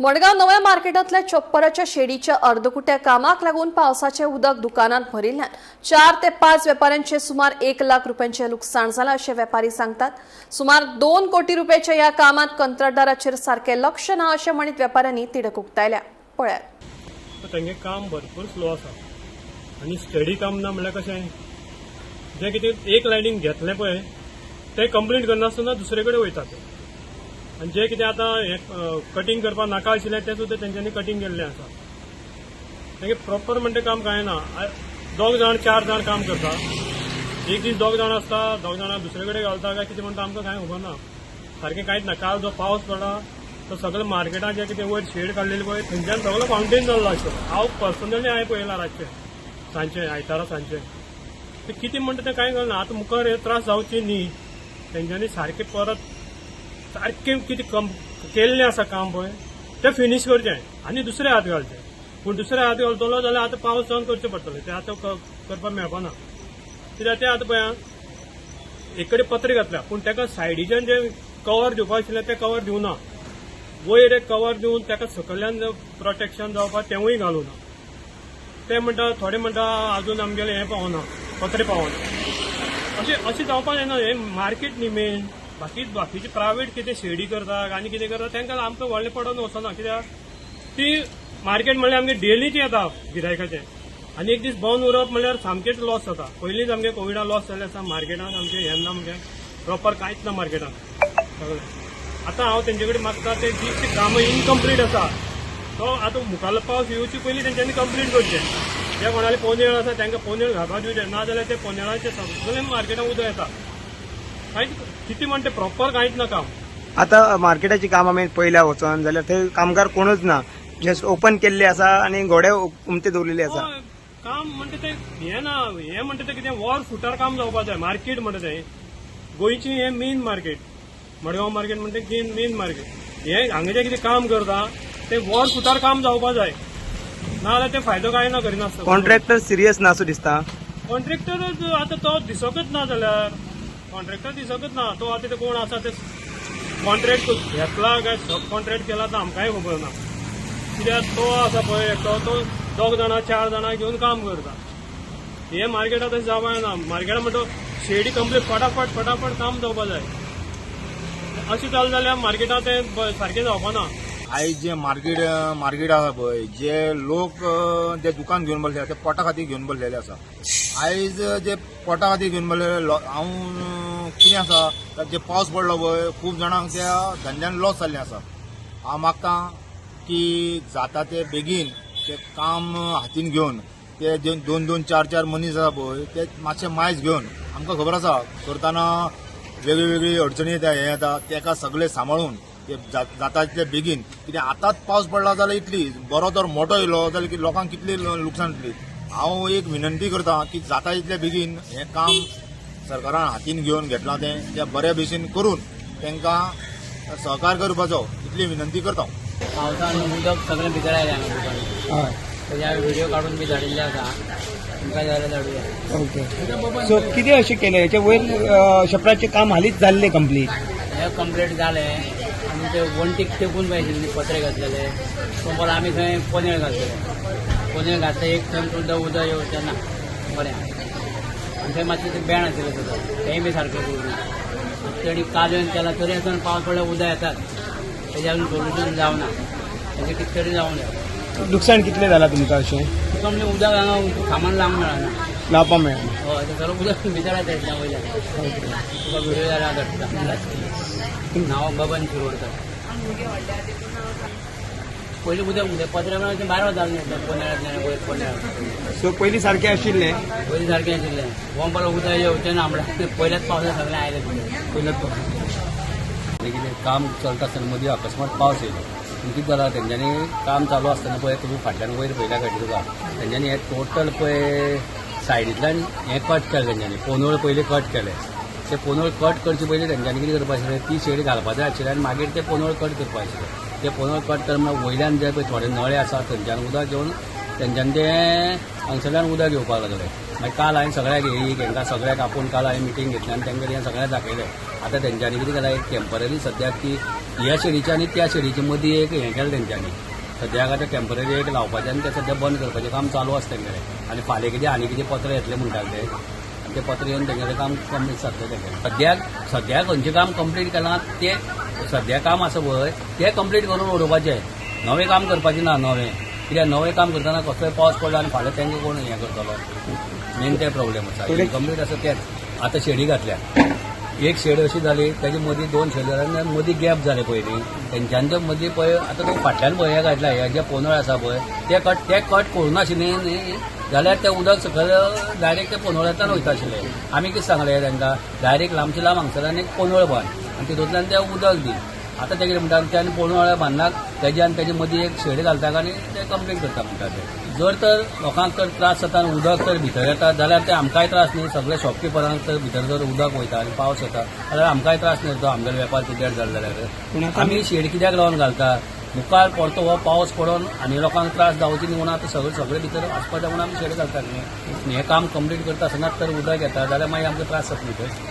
मडगांव नव्या मार्केटांतल्या चप्पराच्या शेडीच्या अर्दकुट्या कामाक लागून पावसाचे उदक दुकानात भरिल्ल्यान 4 ते 5 वेपाऱ्यांचे सुमार 1 लाख रुपयांचे लुकसाण जालां अशें वेपारी सांगतात. सुमार 2 कोटी रुपयाच्या ह्या कामात कंत्राटदाराचेर सारकें लक्ष ना अशें म्हणीत वेपाऱ्यांनी तिडक उक्तायल्या. पळयात. तेंगे काम भरपूर स्लो आसा आनी स्टडी काम ना म्हणल्यार कशें, जें कितें एक लायनीन घेतलें पळय तें कंप्लीट करनासतना दुसरे कडेन वयता ते. आनी जें कितें आतां हें कटींग करपाक नाका आशिल्लें तें सुद्दां तेंच्यांनी कटींग केल्लें आसा. तेंगे प्रॉपर म्हणटा काम कांय ना. 2 जाण 4 जाण काम करता, एक दीस 2 जाण आसता, 2 जाणां दुसरे कडेन घालता काय कितें म्हणटा आमकां कांय खबर ना, सारकें कांयच ना. काल जो पावस पडला तो सगळें मार्केटान जें कितें वयर शेड काडलेली पळय थंयच्यान सगळो फावंटेन जाल्लो आशिल्लो. हांव पर्सनली हांवें पळयलां रातचें सांजचें आयतारा सांजचें ते कितें म्हणटा तें कांय कळना. आतां मुखार हे त्रास जावचे न्ही, तेंच्यांनी सारकें परत सारकें कितें केल्लें आसा काम पळय तें फिनीश करचें आनी दुसरे हात घालचें. पूण दुसरे हात घालतलो जाल्यार आतां पावस जावन करचें पडटलें, तें आतां करपाक मेळपाना. कित्याक तें आतां पळय एक कडेन पत्रे घातल्या पूण ताका सायडीच्यान जें कवर दिवपा आशिल्लें तें कवर दिवना, वयर एक कवर दिवन ताका सकयल्यान प्रोटेक्शन जावपाक तेंवूय घालूना. ते म्हणटा थोडे म्हणटा अजून आमगेलें हें पावना, पत्रे पावना. अशें अशें जावपाक जायना. हें मार्केट न्ही मेन, बाकी बाकीचे प्रायवेट कितें शेडी करता आनी कितें करता तांकां आमकां व्हडलें पडोन वचना. कित्याक ती मार्केट म्हणल्यार आमगे डेलीचें येता गिरायकाचें आनी एक दीस बंद उरप म्हणल्यार सामकेंच लॉस जाता. पयलींच आमगे कोविडान लॉस जाल्लें आसा मार्केटान, आमचें हें ना म्हणजे प्रॉपर कांयच ना मार्केटान सगळें. आतां हांव तेंचे कडेन मागता ते जी कामां इनकम्प्लीट आसा तो आतां मुखारलो पावस येवचे पयलीं तेंच्यांनी कंप्लीट करचें. जे कोणाले पोनेळ आसा तांकां पोनेळ घालपाक दिवचें, ना जाल्यार ते पोनेळाचे सगळें मार्केटान उदक येता. कांयच कितें म्हणटा प्रॉपर कांयच ना काम. आता मार्केटाची काम आमी पळयल्या वचोन जाल्यार थंय कामगार कोणूच ना, जस्ट ओपन केल्ले आसा आनी घोडे उमते दवरलेले आसा. काम म्हणटा तें हें ना, हें म्हणटा तें कितें वर फुटार काम जावपाक जाय. मार्केट म्हणटा तें गोंयची हें मेन मार्केट, मडगांव मार्केट म्हणटा तें मेन मार्केट. हें हांगा जें कितें काम करता तें वर फुटार काम जावपाक जाय, ना जाल्यार ते फायदो कांय ना करिनासतना. कॉन्ट्रॅक्टर सिरियस ना असो दिसता. कॉन्ट्रॅक्टर आतां तो दिसकच ना, जाल्यार कॉन्ट्रॅक्टर दिसकच ना. तो आतां ते कोण आसा ते कॉन्ट्रॅक्ट घेतला काय सब कॉन्ट्रॅक्ट केला तो आमकांय खबर ना. कित्याक तो आसा पळय एकटो, तो 2 जाणां 4 जाणां घेवन काम करता. हे मार्केटांत तशें जावपाक जायना. मार्केटात म्हणटा शेडी कंप्लीट फटाफट फटाफट काम जावपाक जाय. अशें जालें जाल्यार मार्केटांत तें सारकें जावपाना. आयज जे मार्केट मार्केट आसा पळय, जे लोक जे दुकान घेवन बसले ते पोटा खातीर घेवन बसलेले आसा. आयज जे पोटा खातीर घेवन बसलेले हांव कितें आसा, जे पावस पडलो पळय खूब जाणांक त्या धंद्यान लॉस जाल्लें आसा. हांव मागता की जाता ते बेगीन ते काम हातीन घेवन ते 2 2 4 4 मनीस आसा पळय ते मातशे मायज घेवन, आमकां खबर आसा करतना वेगळी वेगळी अडचणी येता, हें येता, तेका सगळें सांबाळून ते जाता तितले बेगीन. कित्याक आतांच पावस पडला जाल्यार इतली बरो तर मोठो येयलो जाल्यार की लोकांक कितली लुकसाण जातली. हांव एक विनंती करता की जाता तितले बेगीन हें काम सरकारान हातीन घेवन घेतलां तें त्या बऱ्या भशेन करून तांकां सहकार करपाचो इतली विनंती करता. पावसान उदक सगळें भितर आयलें हांगा दुकानात, तेजे हांवें व्हिडियो काडून बी धाडिल्ले आसा, तुमकां जाल्यार धाडुया. ओके, सो कितें अशें केलें हेचे वयर शपराचें काम हालींच जाल्लें कंप्लीट? हें कंप्लीट जालें आनी ते वण्टीक तेकून जाय आशिल्ले पत्रे घातलेले, तो आमी थंय पोनेळ घातलेले, पोनेळ घातले एक थंय सुद्दां उदक येवचें ना बरें. आनी थंय मातशें तें बेण आशिल्लें सुद्दां तेंय बी सारकें करूं ना. तेणी काजून केला तरी आसतना पावस पडल्यार उदक येतात, तेजें अजून सोल्युशन जावना, तेजें कितें तरी जावंक जाय. लुकसाण कितलें जालां तुमकां अशें? तुका म्हणजे उदक हांगा सामान लावंक मेळना, लावपाक मेळना. हय, ते सगळें उदक भितर येता इतल्या वयल्यान. तुका व्हिडियो जाल्यार हांव धाडटा. नांव बबन शिरोडकर. पयलीं उदक म्हणजे पत्र्या प्रमाणे भायर वतालें न्ही पोनेळांतल्यान वयर पोनेळांत. सो पयलीं सारकें आशिल्लें? पयलीं सारकें आशिल्लें. गोंपाला उदक येवचें ना म्हणल्यार पयल्याच पावसाक सगळें आयलें. पयल्याच पावसाक आनी कितें काम चलता आसतना मदीं अकस्मात पावस येयलो. कितें जालां तेंच्यांनी काम चालू आसतना पळय तुमी फाटल्यान वयर पळयल्या कळटलें तुका, तेंच्यांनी हें टोटल पळय सायडींतल्यान हें कट केलें तेंच्यांनी, पोनोळ पयलीं कट केलें. ते पोनोळ कट करचे पयलीं तेंच्यांनी कितें करपा आशिल्लें, ती शेड घालपा जाय आशिल्ली आनी मागीर ते पोनोळ कट करपा आशिल्ले. ते पोनोळ कट कर म्हणल्यार वयल्यान जे पळय थोडे नळे आसा थंयच्यान उदक घेवन तेंच्यांनी ते हांगसरल्यान उदक घेवपाक लागले. मागीर काल हांवें सगळ्याक हेंकां सगळ्याक आपोवन काल हांवें मिटींग घेतली आनी तांकां हें सगळें दाखयलें. आतां तेंच्यांनी कितें केलां, एक टेंपररी सद्याक ती ह्या शेडीच्या आनी त्या शेडीच्या मदीं एक हें केलें तेंच्यांनी. सद्याक आतां टेंपररी एक लावपाचें आनी तें सद्या बंद करपाचें काम चालू आसा तेंगेलें. आनी फाल्यां कितें आनी कितें पत्र येतलें म्हणटाले ते, आनी ते पत्र येवन तेंगेलें काम कंप्लीट जातलें तेंगेलें. सद्याक सद्याक खंयचें काम कंप्लीट केलां तें सद्या काम आसा पळय तें कंप्लीट करून उडोवपाचें, नवें काम करपाचें ना. नवें कित्याक नवें काम करतना कसलोय पावस पडलो आनी फाल्यां तांकां कोण हें करतलो, मेन ते प्रॉब्लेम आसा. इनकम्प्लीट आसा तेंच. आतां शेडी घातल्या, एक शेड अशी जाली, ताजे मदीं दोन शेड जाले आनी मदीं गॅप जाले पयलीं तेंच्यान ते मदीं पळय. आतां तो फाटल्यान पळय हें घातला, हे जे पोनळ आसा पळय ते कट करूं नाशिल्लें न्ही जाल्यार तें उदक सकयल डायरेक्ट ते पोनळ्यांतल्यान वयता आशिल्लें. आमी कितें सांगलें तांकां, डायरेक्ट लांबचे लांब हांगसरल्यान एक पोनळ बांद आनी तितूंतल्यान तें उदक दी. आतां ते कितें म्हणटा, त्यान पोनळ बांदना तेजे आनी तेजे मदीं एक शेड घालता आनी ते कंप्लीट करता म्हणटा ते. जर तर लोकांक तर त्रास जाता आनी उदक तर भितर येता जाल्यार ते आमकांय त्रास न्ही. सगळे शॉपकिपरांक तर भितर जर उदक वयता आनी पावस येता जाल्यार आमकांय त्रास न्ही तो, आमगेलो वेपार पिड्ड्यार जालो जाल्यार. आमी शेड कित्याक लावन घालता, मुखार परतो हो पावस पडोन आनी लोकांक त्रास जावचे न्ही म्हणून आतां सगळे सगळे भितर वचपाचें म्हणून आमी शेड घालता न्ही. हें काम कंप्लीट करता आसतना तर उदक येता जाल्यार मागीर आमकां त्रास जाता न्ही ते.